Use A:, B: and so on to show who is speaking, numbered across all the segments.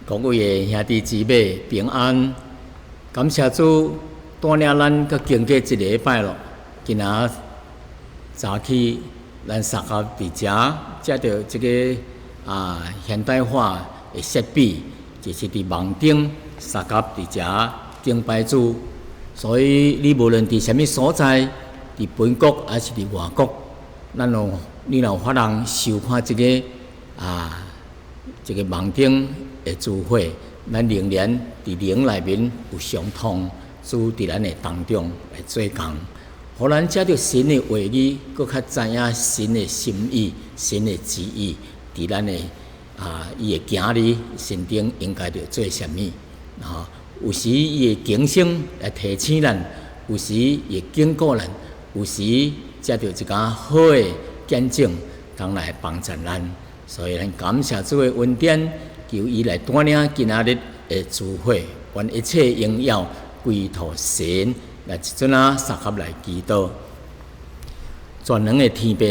A: 各位的兄弟姊妹平安，感謝主帶領咱閣經過一禮拜咯。今仔早起，咱相合佇遮，藉著這个現代化的設備，就是佇網頂相合佇遮敬拜主。所以你無論佇啥物所在，佇本國還是佇外國，咱若你若有法通收看這个網頂的聚會，咱仍然佇靈內面有相通，主佇咱的當中來做工，予咱藉著神的話語，閣較知影神的心意、神的旨意，佇咱的伊的囝兒身頂應該著做啥物？吼，有時伊會警醒來提醒咱，有時會警告咱，有時藉著一寡好的見證，通來幫助咱。所以，咱感謝主的恩典，求伊來帶領今仔日的聚會，願一切榮耀歸予神。來，這陣仔，相合來祈禱。全能的天父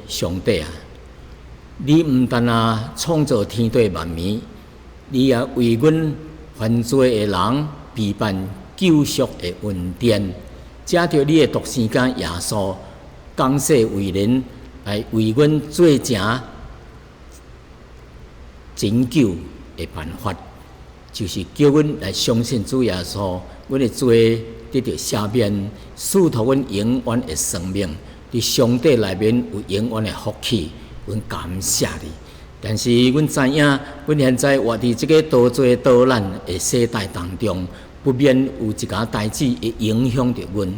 A: 上帝啊，你毋但啊創造天地萬物，你也為阮犯罪的人備辦救贖的恩典，藉著你的獨生囝耶穌降世為人，來為阮做成拯救的辦法，就是叫阮來相信主耶穌，阮的罪得著赦免，賜予阮永遠的生命。佇上帝內面有永遠的福氣，阮感謝你。但是阮知影，阮現在活佇這个多災多難的世代當中，不免有一寡代誌會影響著阮。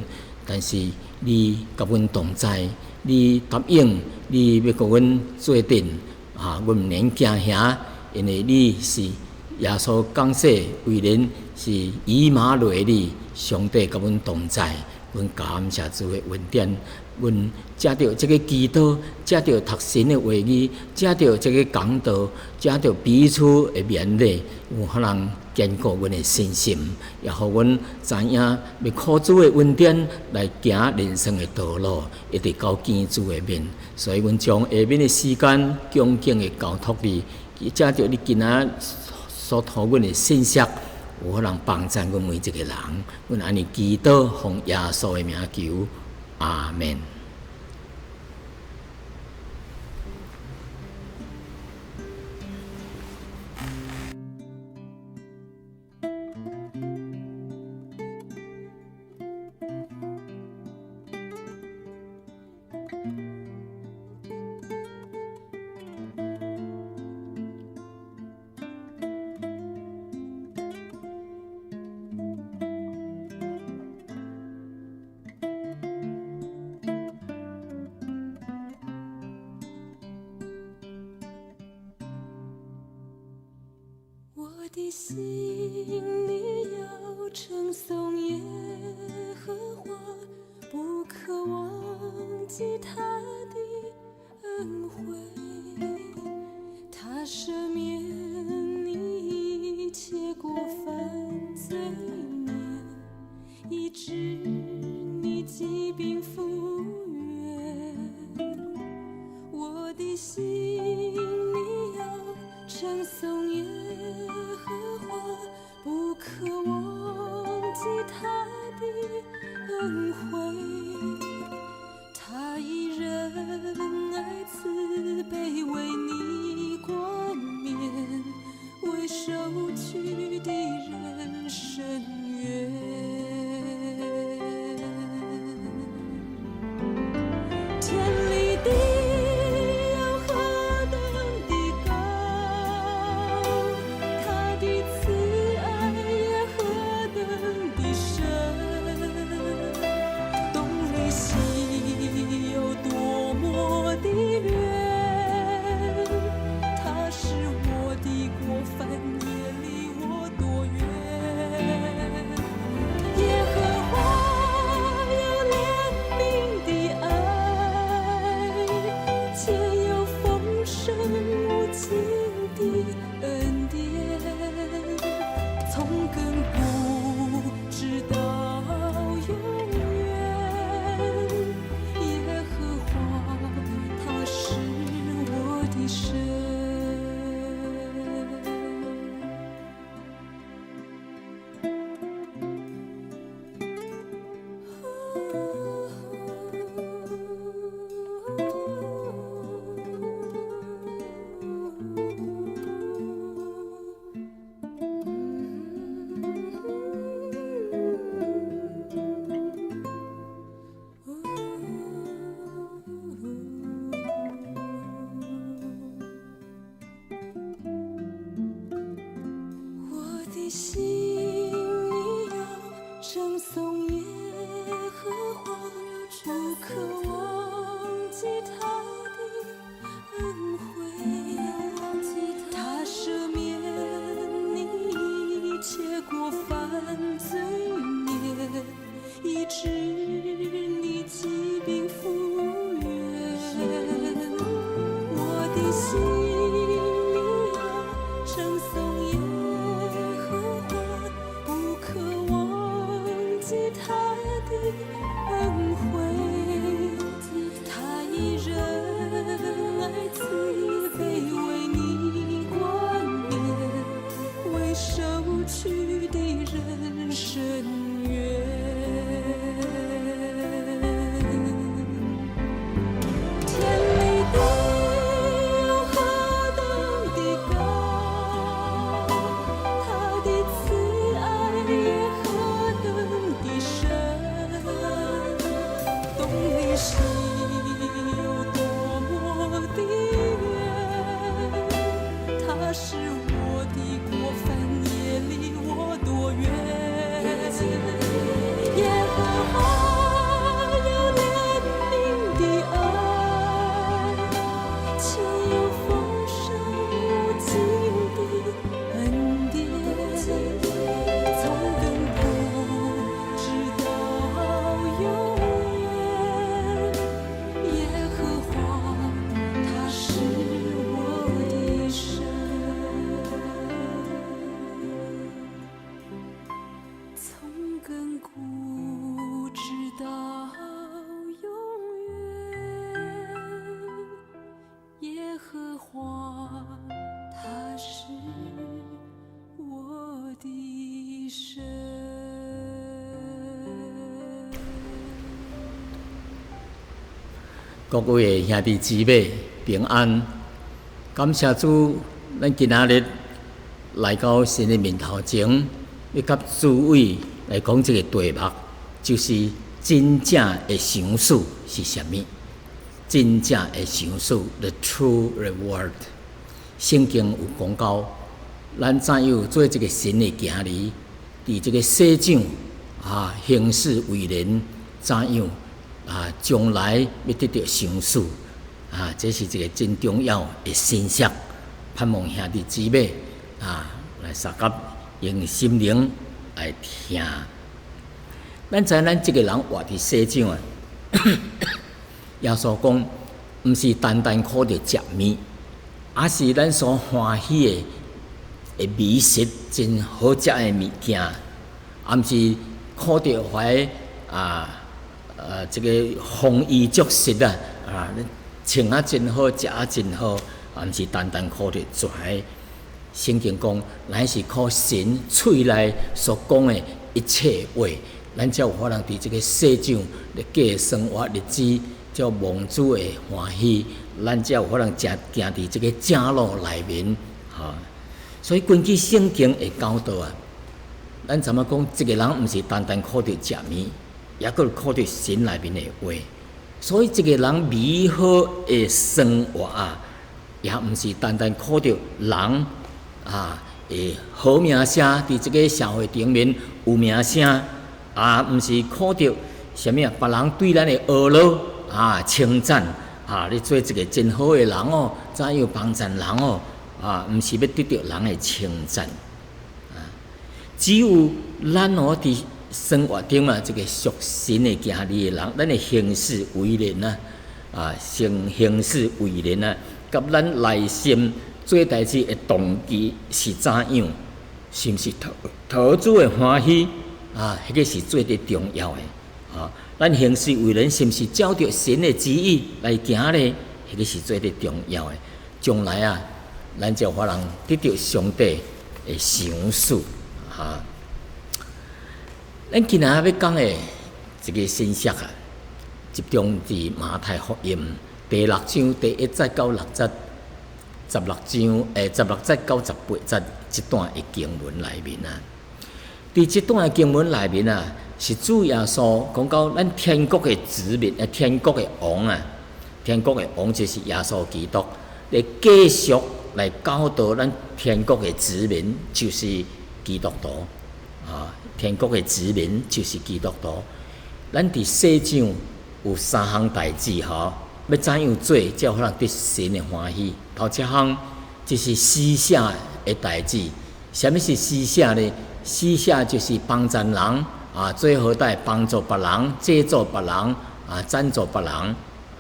A: 但是你佮阮同在，你答應你欲佮阮做陣，阮毋免驚嚇。因為你是耶穌降世為人，是以馬內利，上帝佮阮同在，阮感謝主的恩典。阮藉著這个祈禱，藉著讀神的話語，藉著這个講道，藉著彼此的勉勵，有法通堅固阮的信心，也予阮知影欲靠主的恩典來行人生的道路，一直到見主的面。所以，阮將下面的時間恭敬的交託你。藉著你今仔所予阮的信息，有法通幫助阮每一个人。阮按呢祈禱，奉耶穌的名求，阿們。
B: 我的心，你要稱頌耶和華，不可忘記他的恩惠，他赦免你一切過犯罪孽，醫治你疾病復原。我的心，你要稱頌耶和華，不可忘記他的恩惠，他以仁愛慈悲為你冠冕，為受屈的人伸冤。天離地有何等的高，他的慈愛也何等的深，東離西有多麼的遠，他使我的過犯也離我多遠。耶和華有憐憫的愛，且有豐盛無盡的恩典，從亙古直到永遠。耶和華他是我的神。記他的恩惠，他赦免你一切過犯罪孽，醫治你疾病復原。我的心裡啊，稱頌耶和華，不可忘記他的恩惠，他以仁愛慈悲為你冠冕，為受屈的人伸冤。天離地有何等的高，他的慈愛也何等的深，東離西有多麼的遠，他使我的過犯也離我多遠。耶和華有憐憫的愛，且有豐盛無盡的恩典，從亙古直到永遠。耶和華他是我的神。從亙古直到永遠，耶和華他是我的神。
A: 各位的兄弟姊妹平安，感謝主，咱今仔日來到神的面頭前，欲佮諸位來講這個題目，就是真正的賞賜是啥物？真正的賞賜，the true reward。聖經有講到，咱怎樣做這個神的囝兒，佇這個世上啊行事為人，怎樣啊將來欲得著賞賜啊，這是一個真重要的信息。盼望兄弟姊妹啊來相佮用心靈來聽。咱知咱這個人活佇世上啊，耶穌講，毋是單單靠著食物，抑是咱所歡喜的美食，真好食的物件，也毋是靠著懷這個豐衣足食啊，啊，穿啊真好，食啊真好，也毋是單單靠著這。聖經講，乃是靠神喙內所講的一切話，咱才有可能佇這個世上咧過生活日子，才有蒙主的歡喜，咱才有可能行佇這個正路內面，哈。所以根據聖經的教導啊，咱知影講，一個人毋是單單靠著食物，抑閣靠著神內面的話。所以一個人美好的生活啊，也毋是單單靠著人啊的好名聲，佇這個社會頂面有名聲，啊，毋是靠著啥物啊，別人對咱的呵咾啊稱讚啊，你做一個真好的人哦，怎樣幫贊人哦，啊，毋是欲得著人的稱讚啊。只有咱哦佇生活中啊，這個屬神的囝兒的人，咱的行事為人啊，啊，行事為人啊，佮咱內心做代誌的動機是怎樣？是毋是討主的歡喜啊？彼個是最最重要的啊！咱行事為人是毋是照著神的旨意來行咧？彼個是最最重要的。將來啊，咱就有可能得著上帝的賞賜啊！咱今仔欲講的一個信息啊，集中佇馬太福音第六章第一節到六節，16章16節到18節這段的經文內面啊。佇這段的經文內面啊，是主耶穌講到咱天國的子民，天國的王啊，天國的王就是耶穌基督，來繼續來教導咱天國的子民，就是基督徒啊。天國的子民就是基督徒。咱佇世上有三項代誌吼，欲怎樣做，才有可能得神的歡喜？頭一項就是施捨的代誌。啥物是施捨呢？施捨就是幫贊人啊，做好代幫助別人、濟助別人啊、贊助別人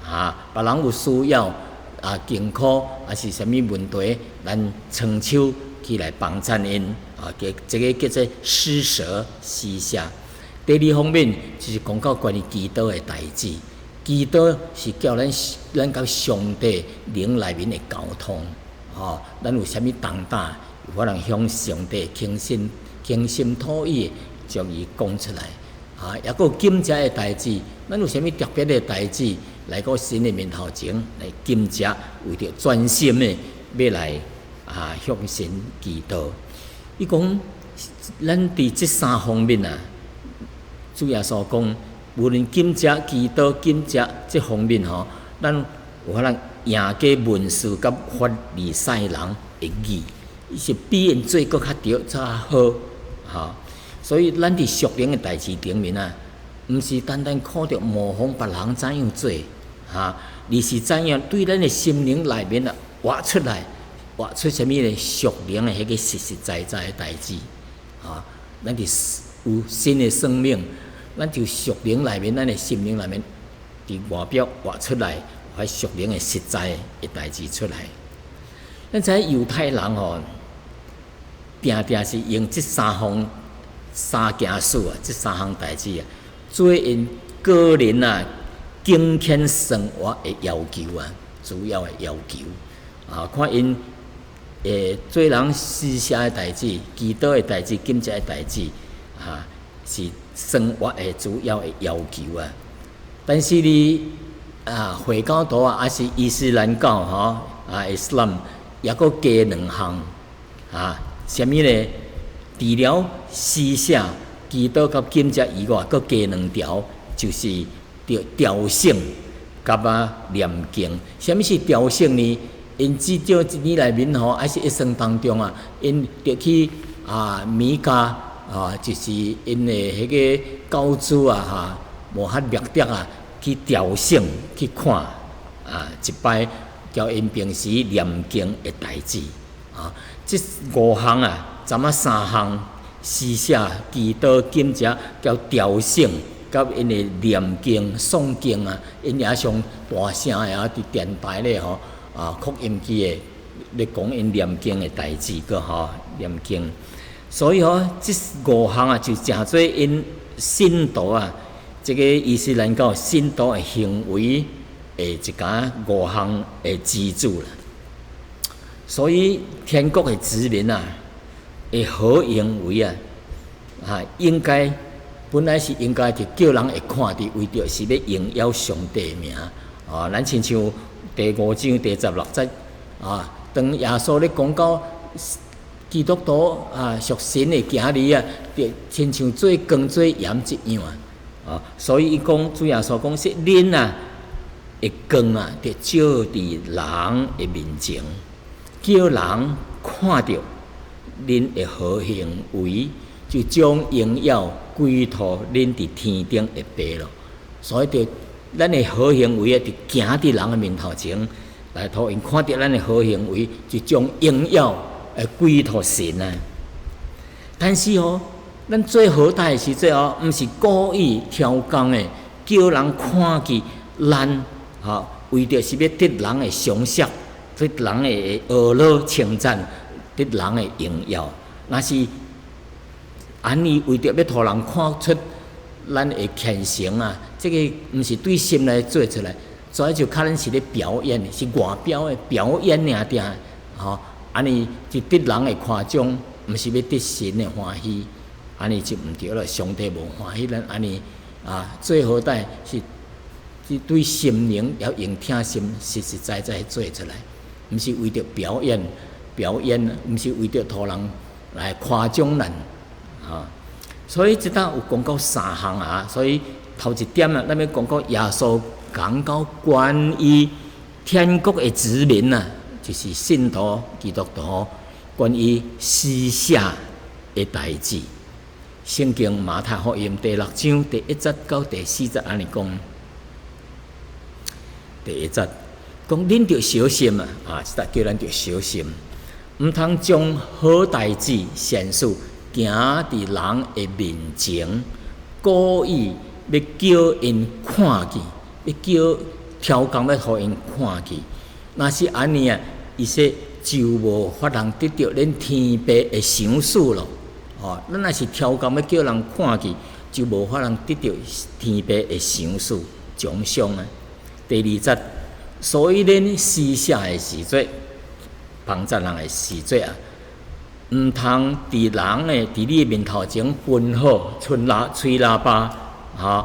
A: 啊，別人有需要啊、健康抑是啥物問題，咱伸手去來幫贊𪜶啊，這這个叫做施捨施捨。第二方面就是講到關於祈禱的代誌，祈禱是叫咱咱佮上帝靈內面的溝通，吼，咱有啥物重擔，有可能向上帝傾心傾心吐意將伊講出來，啊，抑閣有感謝的代誌，咱有啥物特別的代誌來到神的面頭前來感謝，為著專心的欲來啊向神祈禱。伊講，咱佇這三方面啊，主耶穌講，無論感謝、祈禱、感謝這方面吼，咱有可能贏過文士佮法利賽人的義，伊是比𪜶做閣較著、較好，吼。所以咱佇屬靈的代誌頂面啊，毋是單單靠著模仿別人怎樣做，哈，而是怎樣對咱的心靈內面啊活出來，活出啥物呢？屬靈的彼個實實在在的代誌，哈，咱佇有新的生命，咱就屬靈內面，咱的心靈內面，佇外表活出來，彼屬靈的實在的代誌出來。咱知猶太人吼，定定是用這三項三件事啊，這三項代誌啊，做𪜶個人啊敬虔生活的要求啊，主要的要求啊，看𪜶做人施捨的代誌、祈禱的代誌、感謝的代誌啊，是生活的主要的要求啊。但是呢，啊，回教徒啊，抑是伊斯蘭教吼啊，伊斯蘭抑閣加兩項啊，啥物呢？除了施捨、祈禱佮感謝以外，閣加兩條，就是著朝聖佮啊念經。啥物是朝聖呢？𪜶至少一年內面吼，抑是一生當中啊，𪜶著去啊米迦啊，就是𪜶的彼個教主啊，哈，穆罕默德啊，去朝聖去看啊，一擺交𪜶平時念經的代誌啊。這五項啊，昨仔三項施捨、祈禱、感謝，交朝聖，佮𪜶的念經、誦經啊，𪜶也上大聲的啊，佇電台咧吼啊，擴音機的咧講𪜶念經的代誌，閣吼念經。所以吼，這五項啊，就誠做𪜶信徒啊，這個伊斯蘭教信徒的行為的一間五項的支柱啦。所以天國的子民啊，的好行為啊，啊，應該本來是應該就叫人會看著，為著是欲榮耀上帝的名啊。咱親像第五章第十六節啊，當耶穌咧講到基督徒啊屬神的囝兒啊，就親像做光做鹽一樣啊。啊，所以伊講主耶穌講說，恁啊的光啊，著照佇人的面前，叫人看著恁的好行為，就將榮耀歸予恁佇天頂的爸咯。所以，就咱的好行為啊，就行佇人的面頭前，來予𪜶看著咱的好行為，就將榮耀會歸予神啊。但是哦，咱做好代的時陣哦，毋是故意挑工的，叫人看見咱吼，為著是欲得人的賞識，得人的呵咾稱讚，得人的榮耀。若是按呢為著欲予人看出咱的虔誠啊，這個毋是對心內做出來，所以就可能是咧表演，是外表的表演爾爾，吼，按呢就得人的誇獎，毋是欲得神的歡喜，按呢就毋對了。上帝無歡喜咱按呢啊，做好代是是對心靈要用疼心，實實在在做出來，毋是為著表演，表演，毋是為著予人來誇獎咱，啊。所以這搭有講到三項啊，所以頭一點啊，咱欲講到耶穌講到關於天國的子民啊，就是信徒基督徒，關於施捨的代誌。聖經馬太福音第六章第一節到第四節按呢講：第一節講恁著小心啊！啊，這叫咱著小心，毋通將好代誌善事行佇人的面前，故意欲叫𪜶看見，欲叫刁工欲予𪜶看見。若是按呢啊，伊說就無法通得著恁天父的賞賜咯。哦，咱若是刁工欲叫人看見，就無法通得著天父的賞賜獎賞啊。第二節，所以恁施捨的時陣，幫助人的時陣啊，毋通佇人的佇你的面頭前奔號、吹喇叭，吼，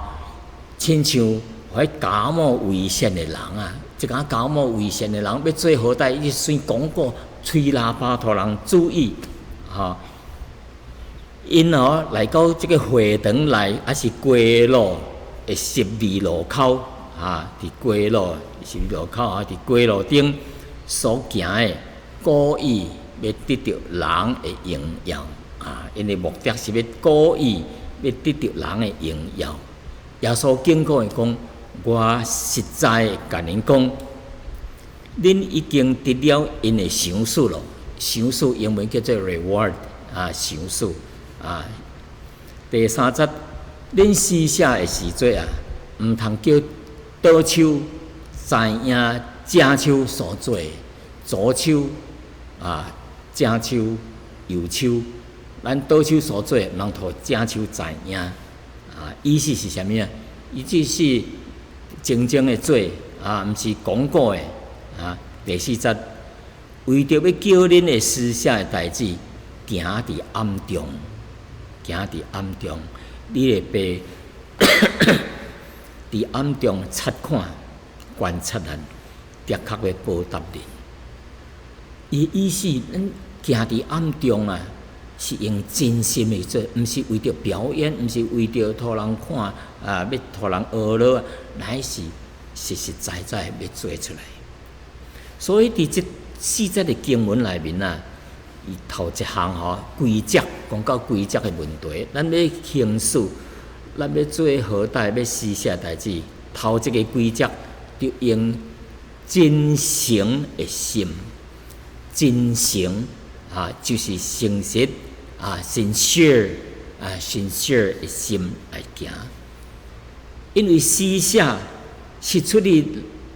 A: 親像彼假冒為善的人啊，這個假冒為善的人欲做好代，伊隨廣告、吹喇叭，予人注意，吼。𪜶哦來到這個會堂內，抑是街路的十字路口，啊，佇街路十字路口啊，佇街路頂所行的，故意欲得著人的榮耀，啊，𪜶的目的是欲故意欲得著人的榮耀。耶穌警告伊講：我實在共恁講，恁已經得了𪜶的賞賜咯。賞賜英文叫做 reward，啊，賞賜啊。第三節，恁施捨的時陣啊，毋通叫倒手知影正手所做，左手啊，正手右手，咱倒手所做，毋通予正手知影。啊，意思是啥物啊？伊只是靜靜的做，啊，毋是廣告的。啊，第四節，為著欲叫恁的施捨的代誌行佇暗中，行佇暗中，你的爸佇暗中察看、觀察咱，的確會報答恁。伊意思，咱行佇暗中啊，是用真心去做，毋是為著表演，毋是為著予人看，啊，欲予人學囉，乃是實實在在欲做出來。所以佇這四節的經文內面啊，伊頭一項吼規則，講到規則的問題，咱欲行事，咱欲做好代，欲施捨代誌，頭一个規則就用真誠的心，真誠啊，就是誠實啊，sincere 啊，sincere 的心來行。因為施捨是出自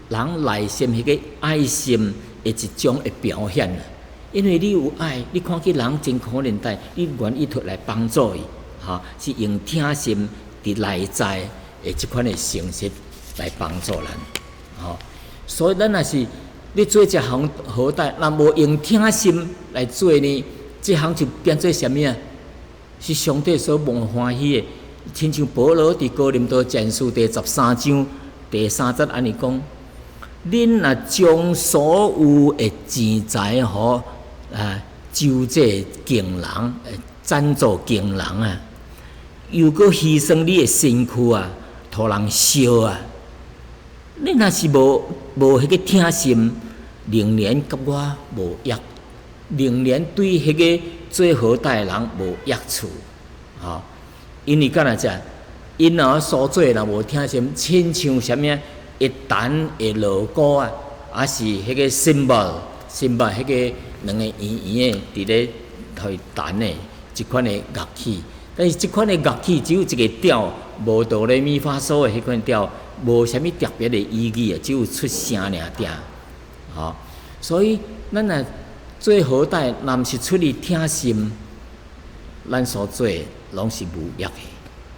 A: 人內心彼个愛心的一種的表現啊。因為你有愛，你看見人真可憐代，你願意出來幫助伊，吼，是用疼心佇內在的這款的形式來幫助咱，吼。所以咱若是你做這項好代，若無用疼心來做呢，這項就變做啥物啊？是上帝所無歡喜的。親像保羅佇哥林多前書第13章第三節按呢講：恁若將所有的錢財吼啊，周濟窮人，贊助窮人啊，又閣犧牲你的身軀啊，予人燒啊！你若是無彼個疼心，仍然佮我無益，仍然對彼個做好代的人無益處，吼。因為敢若遮，𪜶若所做若無疼心，親像啥物啊？會彈的鑼鼓啊，抑是彼個 cymbal，cymbal 彼個兩个圓圓的佇咧去彈的這款的樂器。但是這款的樂器只有一个調，無哆來咪發嗦的彼款調，無啥物特別的意義啊，只有出聲爾爾。吼，所以咱若做好代，若毋是出於疼心，咱所做的攏是無益的。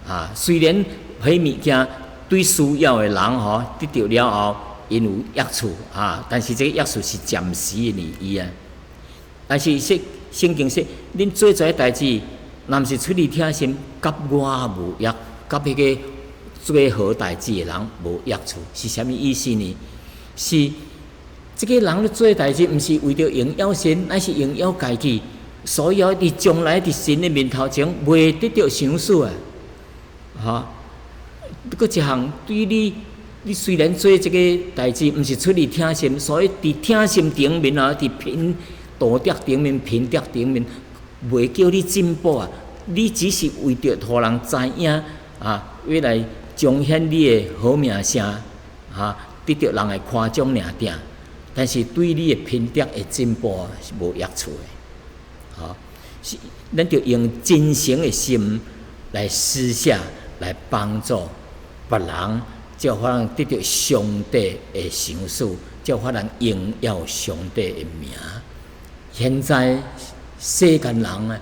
A: 啊，雖然彼物件對需要的人吼得著了後，𪜶有益處啊，但是這个益處是暫時的而已啊。但是說聖經說，恁做這个代誌，若毋是出於疼心，佮我無益，佮彼个做好代誌的人無益處，是啥物意思呢？是這个人咧做代誌，毋是為著榮耀神，乃是榮耀家己，所以佇將來佇神的面頭前，袂得著賞賜啊！吼，閣一項對你，你雖然做這个代誌，毋是出於疼心，所以佇疼心頂面啊，佇品道德頂面、品德頂面，袂叫你進步啊！你只是為著予人知影啊，欲來彰顯你的好名聲啊，得著人的誇獎爾爾，但是對你的品德的進步是無益處的。吼，是咱著用真誠的心來施捨，來幫助別人，才有法通得著上帝的賞賜，才有法通榮耀上帝的名。現在世間人啊，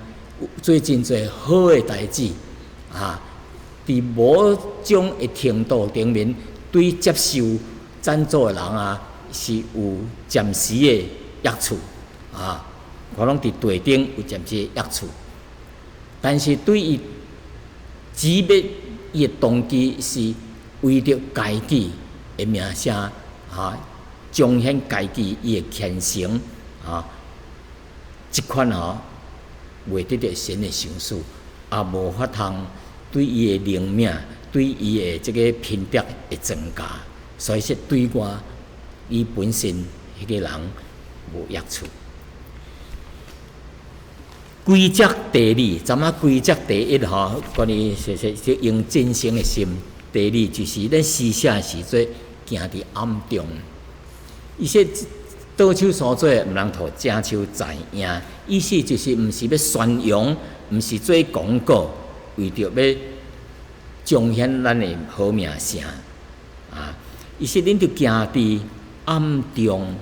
A: 做真濟好的代誌啊，佇某種的程度頂面，對接受贊助的人啊，是有暫時的益處啊，可能佇地頂有暫時的益處，但是對伊只欲伊的動機是為著家己的名聲啊，彰顯家己伊的虔誠啊，這款吼袂得著神的賞賜，也無法通對伊的靈命、對伊的這个品德會增加，所以說對外伊本身彼个人無益處。規則第二，昨仔規則第一吼，關於說說說用真誠的心。第二就是咱施捨時陣行佇暗中，伊說倒手所做，毋通予正手知影。意思就是毋是欲宣揚，毋是做廣告，為著欲彰顯咱的好名聲啊。伊說恁著行佇暗中，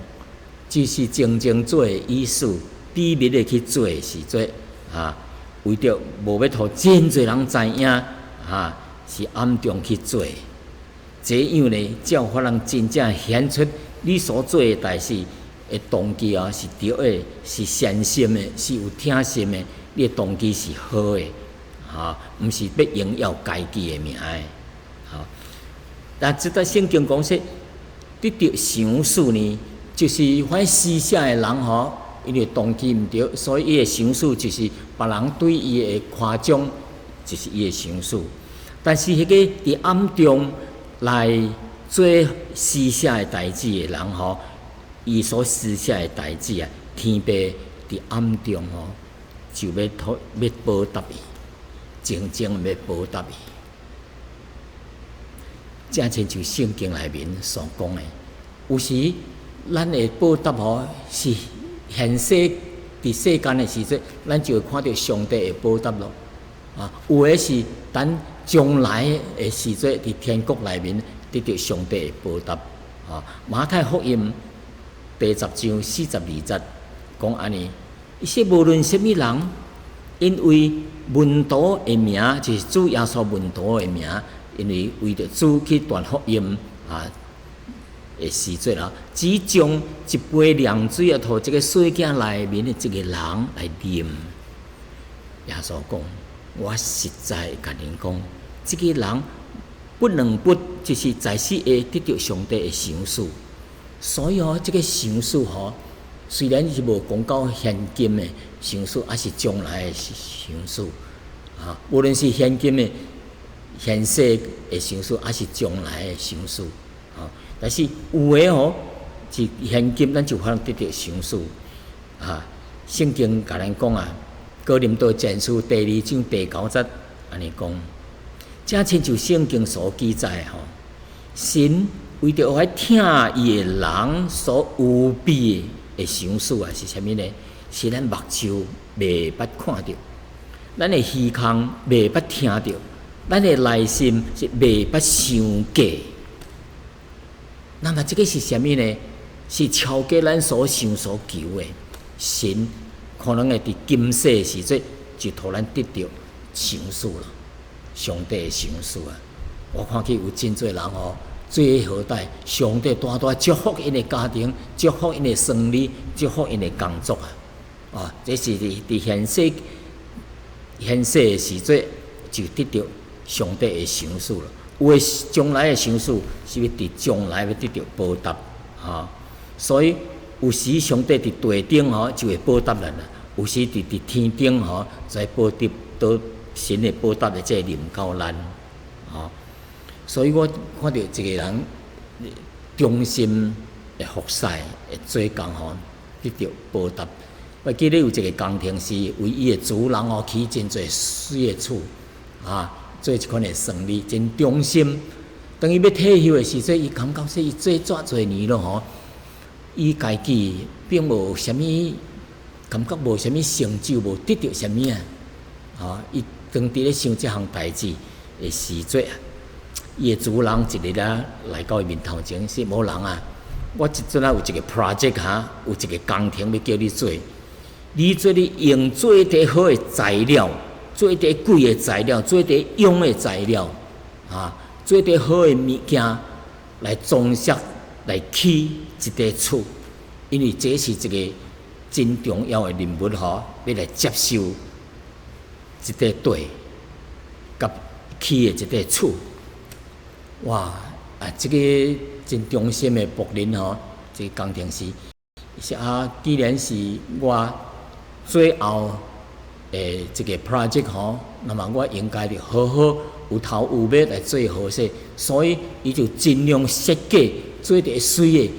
A: 就是靜靜做的意思，秘密的去做時陣啊，為著無欲予真濟人知影啊，是暗中去做。這樣呢，才有法通真正顯出你所做的代誌的動機啊，是對的，是善心的，是有疼心的，你的動機是好的，哈，毋是欲榮耀家己的名的，吼。但這段聖經講說，得著賞賜呢，就是反正施捨的人吼，因為動機毋對，所以伊的賞賜就是別人對伊的誇獎，就是伊的賞賜。但是彼個佇暗中來做施捨的代誌的人吼，伊所施捨的代誌啊，天父佇暗中吼，就欲討欲報答伊，靜靜欲報答伊。正親像聖經內面所講的，有時咱的報答吼是現世佇世間的時陣，咱就會看著上帝的報答咯。啊，有的是等將來的時陣，佇天國內面得著上帝的報答。啊，馬太福音第十章四十二節講按呢，伊說無論啥物人，因為門徒的名，就是主耶穌門徒的名，因為為著主去傳福音啊的時陣啊，只將一杯涼水啊，予這个細囝內面的一个人來啉。耶穌講，我實在共恁講，這个人不能不就是在世會得著上帝的賞賜。所以吼，這个賞賜吼，雖然是無講到現今的賞賜，抑是將來的賞賜啊。無論是現今的現世的賞賜，抑是將來的賞賜啊。但是有的吼是現今咱就可能得著賞賜啊。聖經共咱講啊，哥林多前書第二章第九節按呢講，正親像聖經所記載吼，神為著愛疼伊的人所預備的賞賜啊，是啥物呢？是咱目睭袂捌看著，咱的耳孔袂捌聽著，咱的內心是袂捌想過。那麼這个是啥物呢？是超過咱所想所求的。神可能會佇今世的時陣就予咱得著賞賜了，上帝的賞賜啊！我看見有真濟人吼，做好代，上帝大大祝福𪜶的家庭，祝福𪜶的生理，祝福𪜶的工作啊！啊，這是佇佇現世現世的時陣就得著上帝的賞賜了。有的將來的賞賜是欲佇將來欲得著報答啊！所以有時上帝佇地頂吼就會報答咱啦，有時佇佇天頂吼才報答到神的報答的這個臨到咱，吼。所以我看著一个人忠心的服侍的做工吼，得著報答。我記得有一个工程師為伊的主人吼起真濟水的厝，啊，做這款的生意，真忠心。當伊欲退休的時陣，伊感覺說伊做遮濟年咯吼，伊家己並無啥物感覺，無啥物成就，無得著啥物啊！吼，伊當佇咧想這項代誌的時陣啊，伊的主人一日啊來到伊面頭前，說某人啊，我這陣啊有一個 project 哈，有一個工程欲叫你做，你做你用最底好的材料，最底貴的材料，最底用的材料，啊，最底好的物件來裝飾來起一塊厝，因為這是一個真重要的任務吼，欲來接受這塊地佮起的這塊厝。哇！啊，這個真忠心的僕人吼，這個工程師，伊說啊，既然是我最後的這個 project 吼，那麼我應該著好好有頭有尾來做好勢，所以伊就盡量設計做得媠的，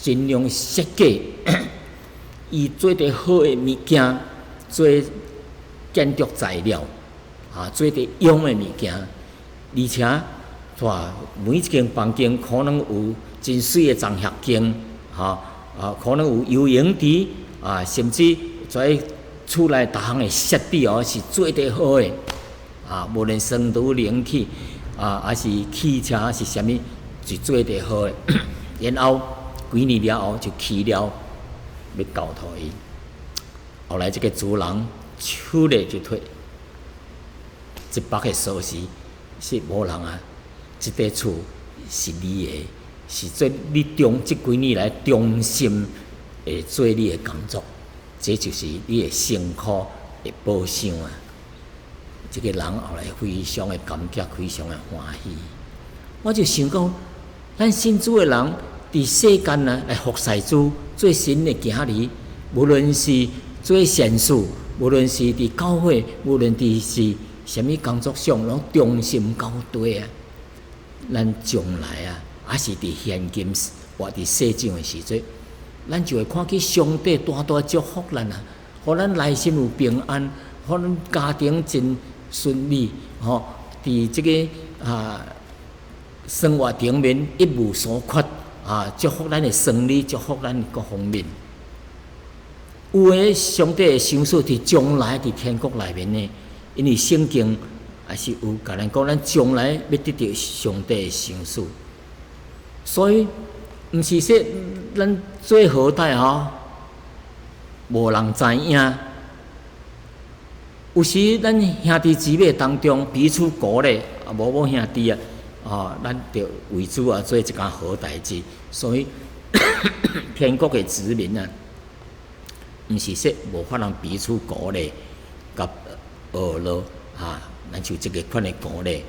A: 盡量設計伊做得好的物件，做建築材料，啊，做得用的物件，而且哇，每一間房間可能有真媠的綜合間，吼，啊，可能有游泳池，啊，甚至在厝內逐項的設備哦是做得好的，啊，無論床爐冷氣，啊，還是汽車，還是啥物，是做得好的。然後幾年了後就起了，欲交予伊。後來這個主人手咧就提一百個鎖匙，說某人啊，這塊厝是你的，是做你忠這幾年來忠心會做你的工作，這就是你的辛苦的報償啊！這個人後來非常的感激，非常的歡喜。我就想講，咱信主的人佇世間啊來服侍主，做神的囝兒，無論是做善事，無論是佇教會，無論佇是啥物工作上，攏忠心到底啊！咱將來啊，抑是佇現今活佇世上的時陣，咱就會看見上帝大大祝福咱啊，予咱內心有平安，予咱家庭真順利，吼！佇這個啊生活頂面一無所缺啊，祝福咱的生理，祝福咱各方面。有的上帝會賞賜佇將來佇天國內面呢，因為聖經也是有共咱講，咱將來欲得著上帝的賞賜，所以毋是說咱做好歹吼，無人知影。有時咱兄弟姊妹當中彼此鼓勵，啊，某某兄弟啊，啊，咱著為主啊做一件好代誌。所以天國的子民啊，毋是說無法通彼此鼓勵佮學咯啊，咱就這個款的鼓勵，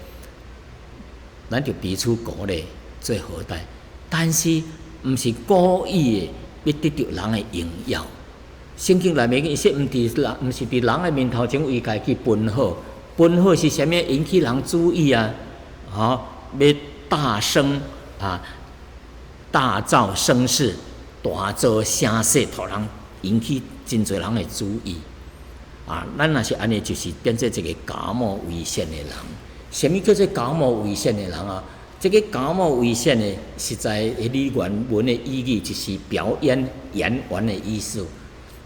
A: 咱就彼此鼓勵做好代，但是毋是故意的欲得著人的榮耀。聖經內面伊說，毋佇人，毋是佇人的面頭前為家己奔好，奔好是啥物？引起人注意啊！吼，欲大聲啊，大造聲勢，大做聲勢，予人引起真濟人的注意。啊，咱若是按呢，就是變做一個假冒為善的人。啥物叫做假冒為善的人啊？這個假冒為善的，實在彼個原文的意義就是表演演員的意思。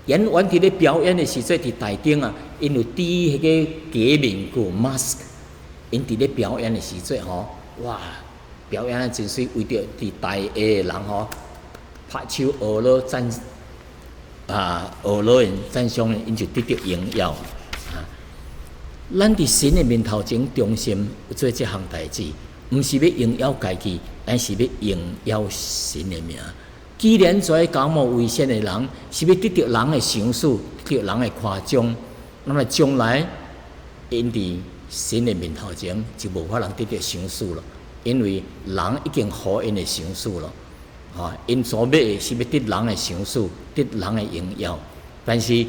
A: 演員佇咧表演的時陣，佇台頂啊，𪜶有戴彼個假面具 mask，𪜶佇咧表演的時陣吼，哇，表演得真媠，為著佇台下的人吼，拍手呵咾讚啊，呵咾𪜶讚賞𪜶，𪜶就得著榮耀啊。咱佇神的面頭前忠心做這項代誌，毋是欲榮耀家己，咱是欲榮耀神的名。既然做假冒為善的人，是欲得著人的賞賜，得著人的誇獎，那麼將來𪜶佇神的面頭前就無法通得著賞賜了，因為人已經予𪜶的賞賜了。啊，𪜶所欲的是欲得人的賞賜，得人的榮耀，但是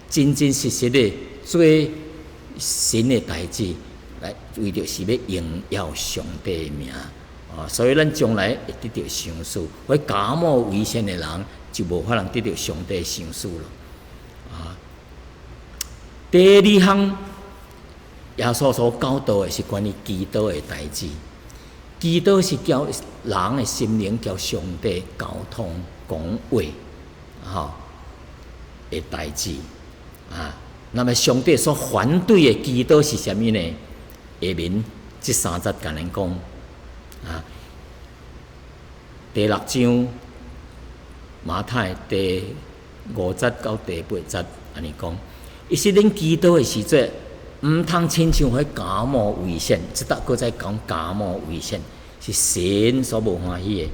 A: 真真實實的做神的代誌，來為著是欲榮耀上帝的名。啊，所以咱將來會得著賞賜。彼假冒為善的人就無法通得著上帝賞賜了。啊，第二項，耶穌所教導的是關於祈禱的代誌。祈禱是交人的心靈交上帝溝通講話，吼的代誌啊。那麼上帝所反對的祈禱是啥物呢？下面這三節共咱講啊。第六章馬太第五節到第八節按呢講，伊說恁祈禱的時陣，毋通親像彼假冒為善，這搭閣再講假冒為善，是神所無歡喜的。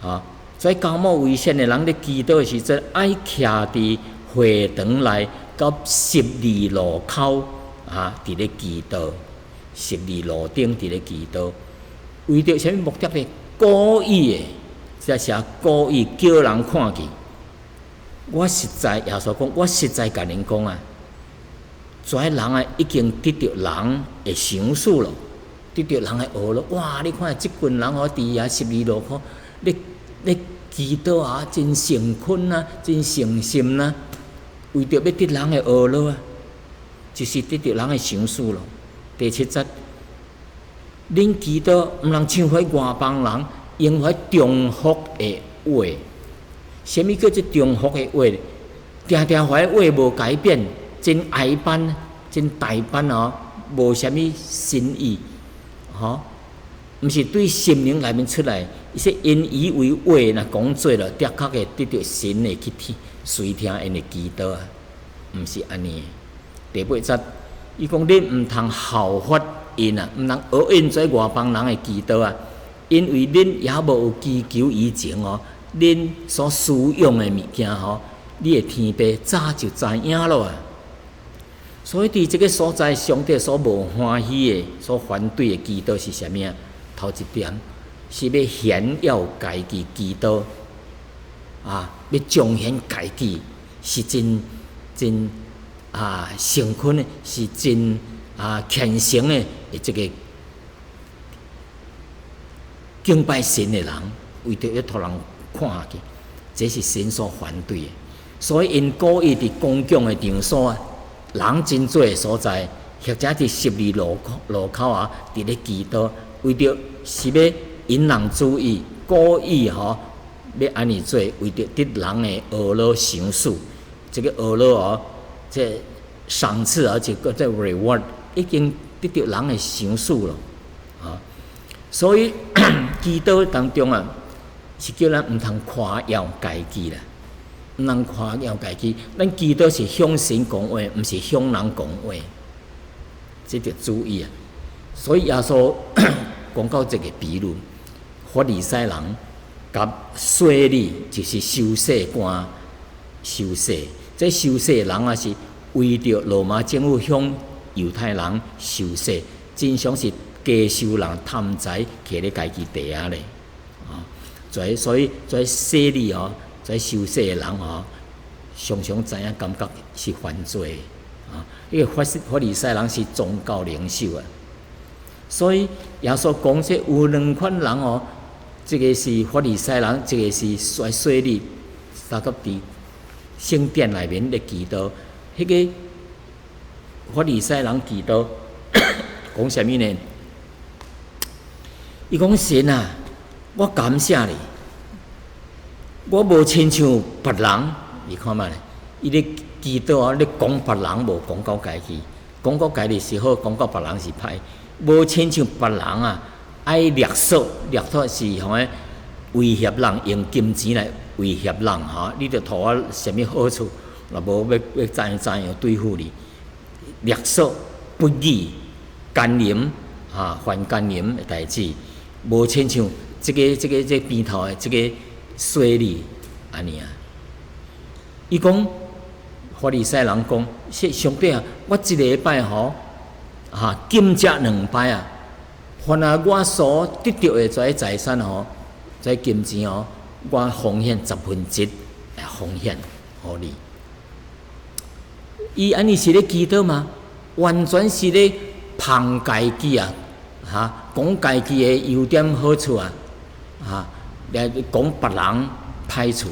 A: 哈，所以假冒為善的人咧祈禱的時陣，愛徛佇會堂內佮十字路口啊，佇咧祈禱，十字路頂佇咧祈禱，為著啥物目的呢？故意的，這是故意叫人看見。我實在耶穌講，我實在共恁講啊，這人啊已經得著人的賞賜咯，得著人的呵咾。哇！你看這群人哦，佇遐十字路口，咧咧祈禱啊，真誠懇啊，真誠心啊，為著欲得人的呵咾啊，就是得著人的賞賜咯。第七節，恁祈禱毋通像彼外邦人用彼重複的話。啥物叫做重複的話？定定彼話無改變，真呆板，真呆板哦，無啥物新意，吼，毋是對心靈內面出來，伊說𪜶以為話若講濟了，的確會得著神會去聽，垂聽𪜶的祈禱啊，毋是按呢。第八節，伊講恁毋通效法𪜶啊，毋通學𪜶這外邦人的祈禱啊，因為恁猶無有祈求以前哦，恁所私養的物件吼，你的天父早就知影囉啊。所以佇這个所在，上帝所無歡喜的、所反對的祈禱是啥物啊？頭一點是欲顯耀家己祈禱，啊，欲彰顯家己是真真啊誠懇的，是真啊虔誠的，這个敬拜神的人，為著欲予人看見，這是神所反對的。所以𪜶故意佇公共的場所啊，人真濟的所在，或者佇十字路口啊，佇咧祈禱，為著是欲引人注意，故意吼欲按呢做，為著得人的呵咾賞賜。這个呵咾哦，這賞賜而且閣這 reward 已經得著人的賞賜咯，啊！所以祈禱當中啊，是叫咱毋通誇耀家己啦，毋通誇耀家己。咱祈禱是向神講話，毋是向人講話，這著注意啊！所以耶穌講到這个比喻，法利賽人佮稅吏，就是收稅官、收稅。這收稅人啊，是為著羅馬政府向猶太人收稅，真常是加收人貪財，徛咧家己袋仔咧。啊，所以這稅吏哦，這收稅的人哦，常常知影感覺是犯罪啊。因為法利賽人是宗教領袖啊，所以耶穌講這有兩款人哦，這个是法利賽人，這个是稅吏，相佮佇聖殿內面咧祈禱，彼个法利賽人祈禱講啥物呢？伊講神啊，我感謝你，我無親像別人，你看覓咧？伊咧祈禱啊，咧講別人無講到家己，講到家己是好，講到別人是歹。無親像別人啊，愛勒索，勒索是吼威脅人，用金錢來威脅人吼，你著予我啥物好處，若無欲怎樣怎樣對付你。勒索、不義、奸淫啊，犯奸淫的代誌，無親像這个邊頭的這个稅吏按呢啊。伊講法利賽人講，說上帝啊，我一禮拜吼，哈禁食兩擺啊，凡啊我所得著的這財產吼，這金錢吼，我奉獻十分之一來奉獻予你。伊按呢是咧祈禱嗎？完全是咧捧家己啊！哈，講家己的優點好處啊！哈，來講別人歹處，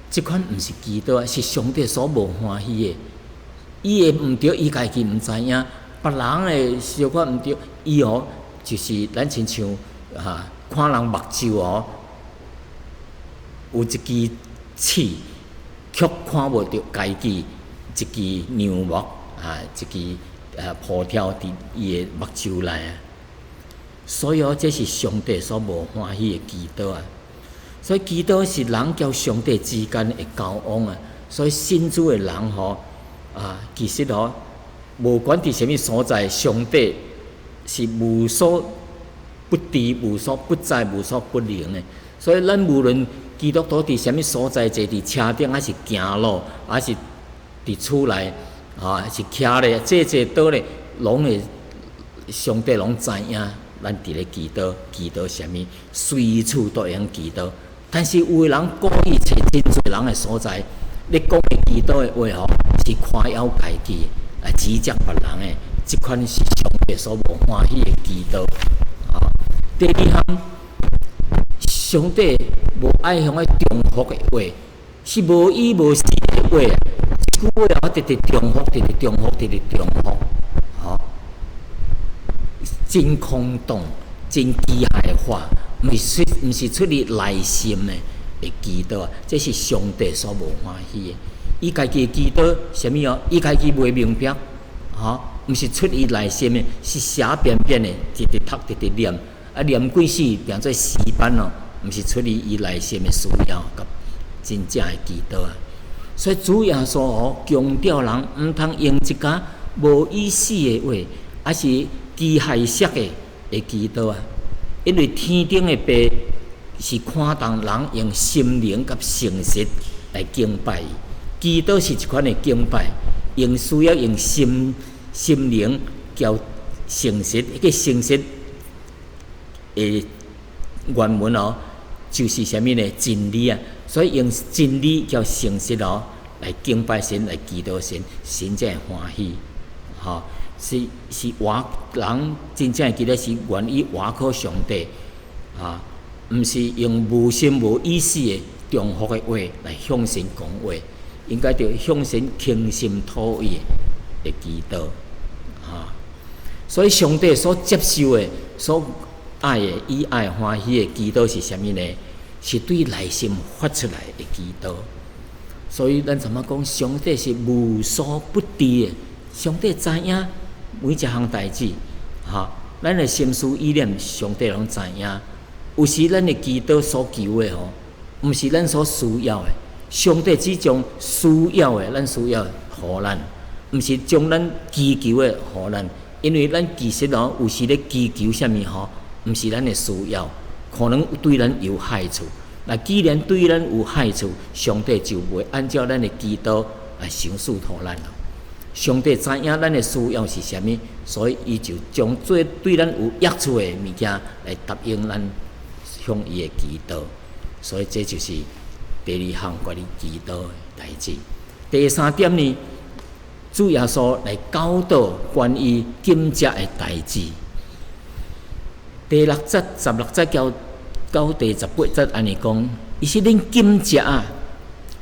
A: 這款毋是祈禱啊，是上帝所無歡喜的。伊的毋對，伊家己毋知影，別人的小可毋對，伊哦就是咱親像啊，看人目睭哦，有一支刺，卻看無著家己一支牛木啊，一支布條佇伊的目睭內啊。所以哦，這是上帝所無歡喜的祈禱啊。所以祈禱是人佮上帝之間的交往啊。所以信主的人吼啊，其實吼，無管佇啥物所在，上帝是無所不知、無所不在、無所不能的。所以咱無論基督徒佇啥物所在，坐佇車頂，還是行路，還是佇厝內，啊，是徛咧、坐坐倒咧，攏會上帝攏知影。咱佇咧祈禱，祈禱啥物，隨處都會用祈禱。但是有的人故意揣真濟人的所在，咧講的祈禱的話吼，是誇耀家己，來指責別人的，這款是上帝所無歡喜的祈禱。啊，第二項，上帝無愛向個重複的話，是無意無思的話啊！這句話啊，直直重複，直直重複，直直重複，吼，真空洞、真機械的話，毋是出自內心的祈禱啊！這是上帝所無歡喜的。伊家己的祈禱，啥物哦？伊家己袂明白，吼，毋是出自內心的，是寫扁扁的，直直讀，直直念，啊，念幾時變做死板咯，毋是出自伊內心的需要佮真正的祈禱啊！所以主耶穌哦，強調人毋通用一寡無意思的話，抑是機械式的祈禱啊！因為天頂的父是看重人用心靈佮誠實來敬拜伊，祈禱是一款的敬拜，用需要用心靈佮誠實，彼個誠實的原文哦，就是啥物呢？真理啊！所以用真理佮誠實哦，來敬拜神，來祈禱神，神才會歡喜。吼，是活人真正的祈禱是願意倚靠上帝，啊，毋是用無心無意思的重複的話來向神講話，應該著向神傾心吐意的祈禱，啊。所以上帝所接受的、所愛的、伊愛歡喜的祈禱是啥物呢？是對內心發出來的祈禱。所以咱怎麼講？上帝是無所不知的，上帝知影每一項代誌，哈，咱的心思意念，上帝攏知影。有時咱的祈禱所求的吼，毋是咱所需要的。上帝只將需要的，咱需要的予咱，毋是將咱祈求的予咱。因為咱其實哦，有時咧祈求啥物吼，毋是咱的需要，可能對咱有害處。那既然對咱有害處，上帝就袂按照咱的祈禱來賞賜予咱咯。上帝知影咱的需要是啥物，所以伊就將最對咱有益處的物件來答應咱向伊的祈禱。所以這就是第二項關於祈禱的代誌。第三點呢，主耶穌來教導關於禁食的代誌。第六節、16節到第18節按呢講，伊說恁禁食啊，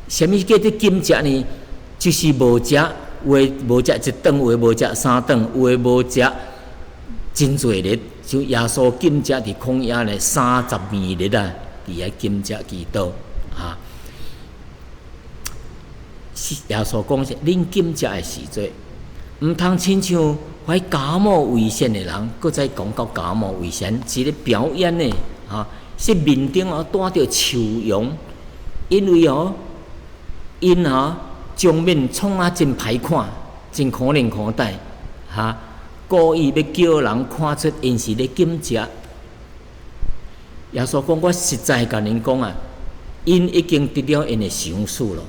A: 啥物叫做禁食呢？就是無食，有的無食一頓，有的無食三頓，有的無食真濟日。像耶穌禁食佇曠野咧32日啊，佇遐禁食祈禱啊。耶穌講是恁禁食的時陣，毋通親像遐假冒為善的人，閣再講到假冒為善，是咧表演的，哈，是面頂哦帶著愁容，因為哦，𪜶吼將面創啊真歹看，真可憐可待，哈，故意欲叫人看出𪜶是咧禁食。耶穌講，我實在共恁講啊，𪜶已經得了𪜶的賞賜咯。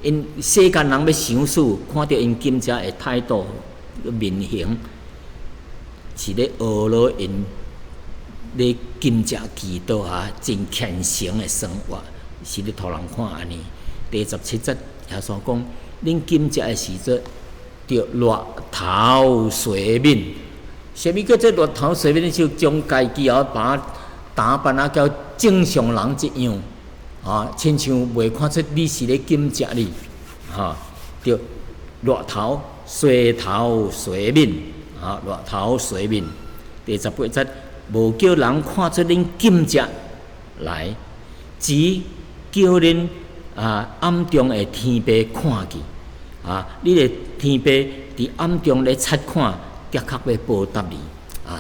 A: 𪜶世間人欲賞賜，看著𪜶禁食的態度、面形，是咧學落𪜶咧禁食祈禱啊，真虔誠的生活，是咧予人看按呢。第17節耶穌講：恁禁食的時陣，著掠頭洗面。啥物叫做掠頭洗面？就將家己哦，把打扮啊，佮正常人一樣。啊，親像袂看出你是咧禁食哩，哈，著掠頭、洗頭、洗面，啊，掠頭洗面。第18節，無叫人看出恁禁食來，只叫恁暗中的天父看見。你的天父佇暗中咧察看，的確欲報答你。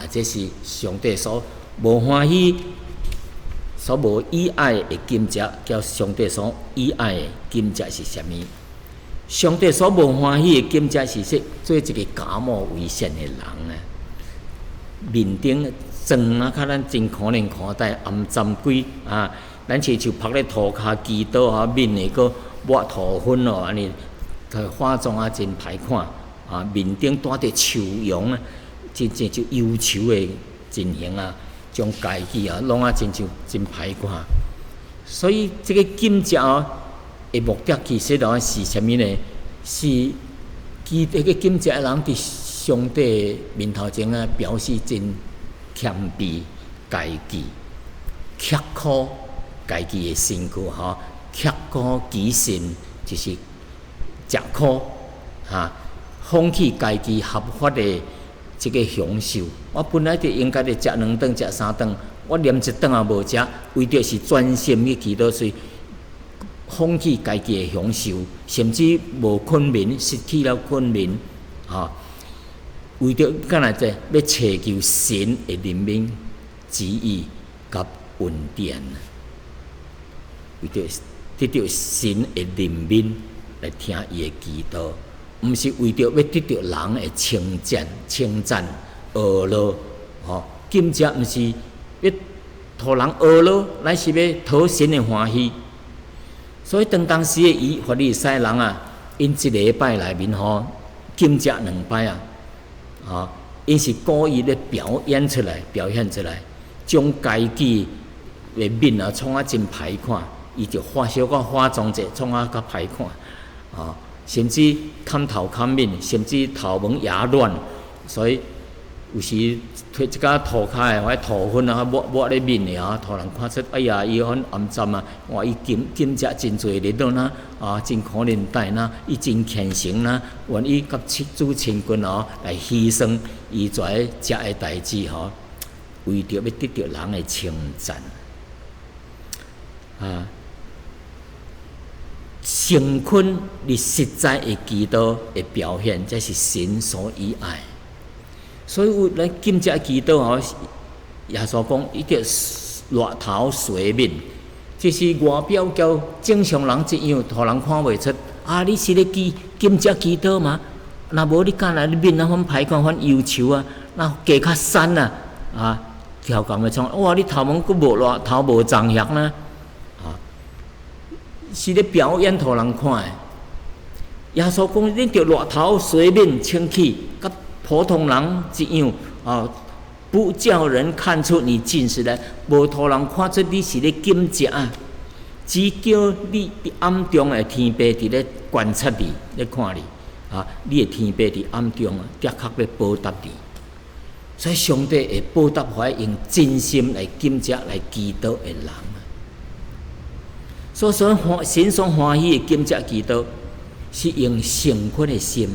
A: 這是上帝所無歡喜、所無喜愛的禁食，佮上帝所喜愛的禁食是啥物？上帝所無歡喜的禁食是說，做一個假冒為善的人啊，面頂妝啊，較咱真可憐看待頷顫鬼啊，咱親像曝咧塗跤祈禱啊，面會閣抹塗粉哦，按呢化妝啊真歹看啊，面頂帶著愁容啊，真正就憂愁的情形啊，將家己啊弄啊親像真歹看。所以這個禁食哦的目的其實哦是啥物呢？是其這個禁食的人佇上帝面頭前啊，表示真謙卑、家己刻苦家己的身軀吼，刻苦己身就是食苦哈，放棄家己合法的這個享受。我本來就應該咧食兩頓、食三頓，我連一頓也無食，為著是專心去祈禱，所以放棄家己的享受，甚至無睏眠，失去了睏眠，吼，為著干焦這欲尋求神的憐憫、旨意佮恩典，為著得著神的憐憫來聽伊的祈禱，毋是為著欲得著人的稱讚、稱讚、呵咾，吼，禁食毋是欲予人呵咾，乃是欲討神的歡喜。所以當當時的伊法利賽人啊，𪜶一禮拜內面吼禁食兩擺啊，吼，𪜶是故意咧表演出來，表現出來，將家己的面啊創啊真歹看，伊就化小可化妝者，創啊較歹看，啊，甚至砍頭砍面，甚至頭毛也亂，所以有時摕一寡塗跤的或者塗粉啊，抹抹咧面的啊，予人看出，哎呀，伊很頷顫啊，哇，伊禁禁食真濟日了呢，啊，真可憐待呢，伊真虔誠呢，願意佮主親近哦，來犧牲伊跩食的代誌吼，為著欲得著人的稱讚，啊，誠懇你實在的祈禱的表現，這是神所喜愛。所以有咱禁食祈禱吼，耶穌講伊著熱頭洗面，這是外表佮正常人一樣，予人看袂出。啊，你是咧祈禁食祈禱嗎？若無你敢若你面啊款歹看，款憂愁啊，若加較瘦啊，啊，超共的創，哇！你頭毛閣無熱頭無髒遐呢？啊，是咧表演予人看的。耶穌講，你著熱頭洗面清氣，佮普通人一樣啊，不叫人看出你禁食來，無予人看出你是咧禁食啊，只叫你佇暗中的天父佇咧觀察你，咧看你啊，你的天父佇暗中啊，的確欲報答你。所以上帝會報答予用真心來禁食來祈禱的人。所以歡神所歡喜的禁食祈禱，是用誠懇的心，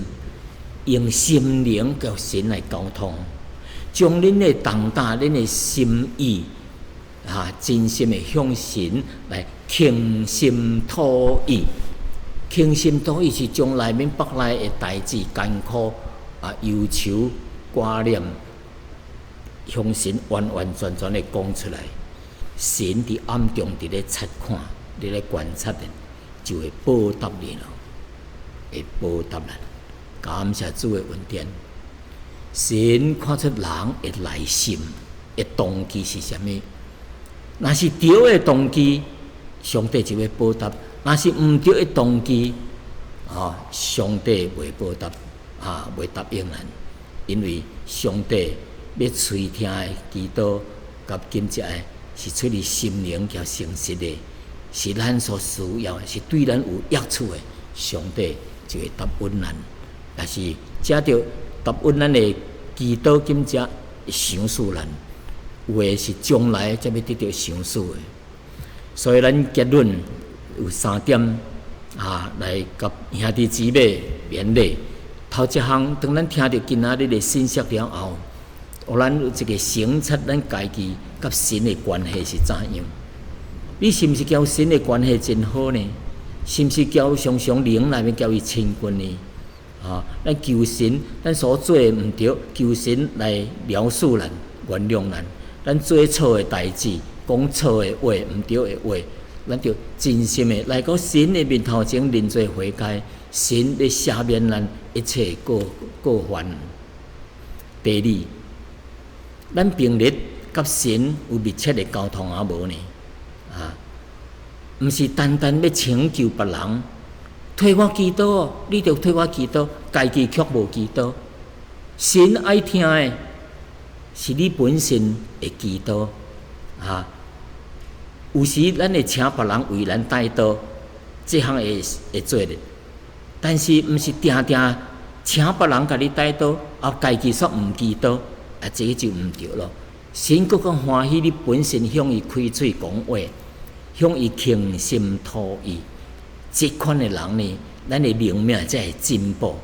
A: 用心靈佮神來溝通，將恁的重擔、恁的心意，啊，真心的向神來傾心吐意。傾心吐意是將內面腹內的代誌、艱苦啊、憂愁、掛念，向神完完全全的講出來。神佇暗中佇咧察看、佇咧觀察的，就會報答你咯，會報答咱。感謝主的恩典，神看出人的內心的動機是啥物？若是對的動機，上帝就會報答；若是毋對的動機，啊，上帝袂報答，啊，袂答應咱，因為上帝欲垂聽的祈禱佮禁食的，是出自心靈佮誠實的，是咱所需要的，是對咱有益處的，上帝就會答允咱。但是，藉著答允咱的祈禱禁食，賞賜咱，有的是將來才欲得著賞賜的。所以，咱結論有三點啊，來佮兄弟姊妹勉勵。頭一項，當咱聽著今仔日的信息了後，予咱有一個省察咱家己佮神的關係是怎樣。你是毋是佮神的關係真好呢？是毋是佮常常靈內面佮伊親近呢？啊，咱求神，咱所做的毋著，求神來饒恕咱、原諒咱。咱做錯的代誌，講錯的話、毋著的話，咱著真心的來到神的面頭前認罪悔改，神會赦免咱一切過犯。第二，咱平日佮神有密切的溝通抑無呢？啊，毋是單單欲請求別人，替我祈禱，你著替我祈禱，家己卻無祈禱。神愛聽的是你本身的祈禱，啊。有時咱會請別人為咱代禱，這項會做的，但是毋是定定請別人共你代禱，啊，家己煞毋祈禱，啊，這個就毋著囉。神閣較歡喜你本身向伊開喙講話，向伊傾心吐意，這款的人呢，咱的靈命才會進步，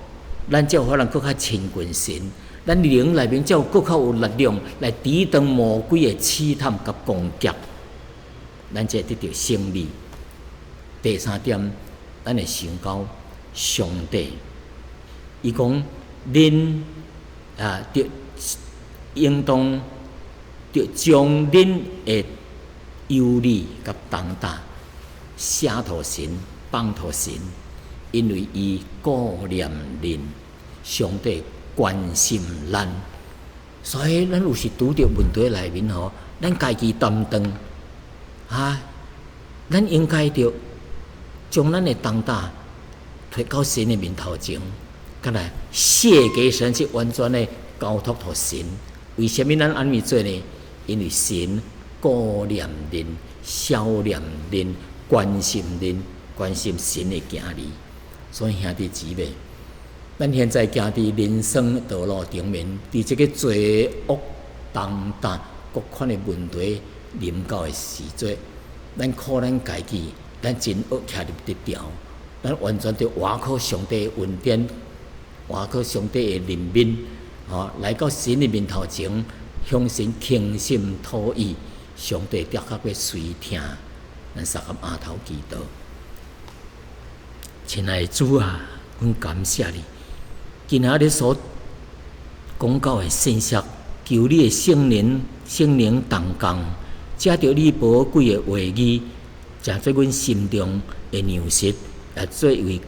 A: 咱才有可能閣較親近神，咱靈內面才有閣較有力量來抵擋魔鬼的試探佮攻擊。咱才會得著勝利。第三點，咱會想到上帝，伊講恁啊，著應當著將恁的憂慮佮重擔卸予神，放予神，因為伊顧念恁，上帝關心咱，所以咱有時拄著問題內面吼，咱家己擔當。啊！咱應該著將咱的重擔提到神的面頭前，佮來卸給神，去完全的交託予神。為啥物咱按呢做呢？因為神顧念恁、曉念恁、關心恁、關心神的囝兒。所以兄弟姊妹，咱現在行佇人生道路頂面，佇這個罪惡重擔各款的問題臨到的時陣，咱靠咱家己，咱真惡徛入得牢，咱完全著倚靠上帝的恩典，倚靠上帝的憐憫，吼，來到神的面頭前，向神傾心吐意，上帝的確欲垂聽，咱相佮犼頭祈禱。親愛的主啊，阮感謝你，今仔日所講到的信息，求你的聖靈、聖靈同工，藉著你寶貴的話語，成做阮心中的糧食，也做為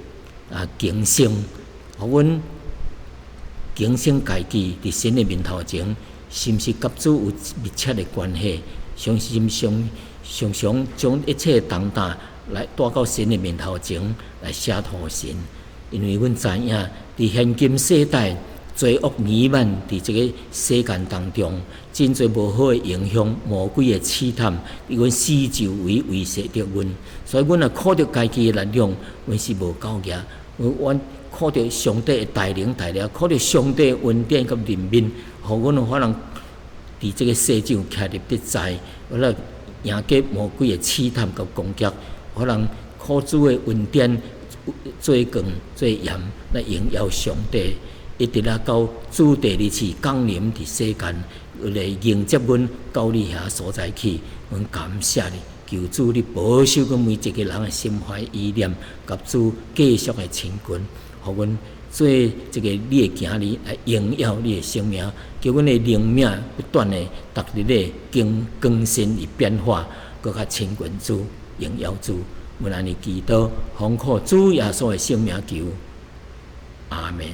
A: 警醒，予阮警醒家己佇神的面頭前，是毋是佮主有密切的關係？常常常常將一切重擔來帶到神的面頭前來卸予神，因為阮知影佇現今世代，罪惡彌漫佇這个世間當中，真濟無好的影響，魔鬼的試探，佇阮四周圍威脅著阮，所以阮若靠著家己的力量，阮是無夠額。阮靠著上帝的帶領帶領，靠著上帝的恩典佮憐憫，予阮有法通佇這个世上徛入得在，有法贏過魔鬼的試探佮攻擊，予咱靠主的恩典做光做鹽來榮耀上帝。一直啊到主第二次降臨佇世間，來迎接阮到你遐所在去。阮感謝你，求主你保守阮每一个人的心懷意念，佮主繼續的親近，予阮做這个你的囝兒來榮耀你的聖名，叫阮的靈命不斷的逐日的更更新與變化，閣較親近主，榮耀主。阮按呢祈禱，奉靠主耶穌的聖名求，阿門。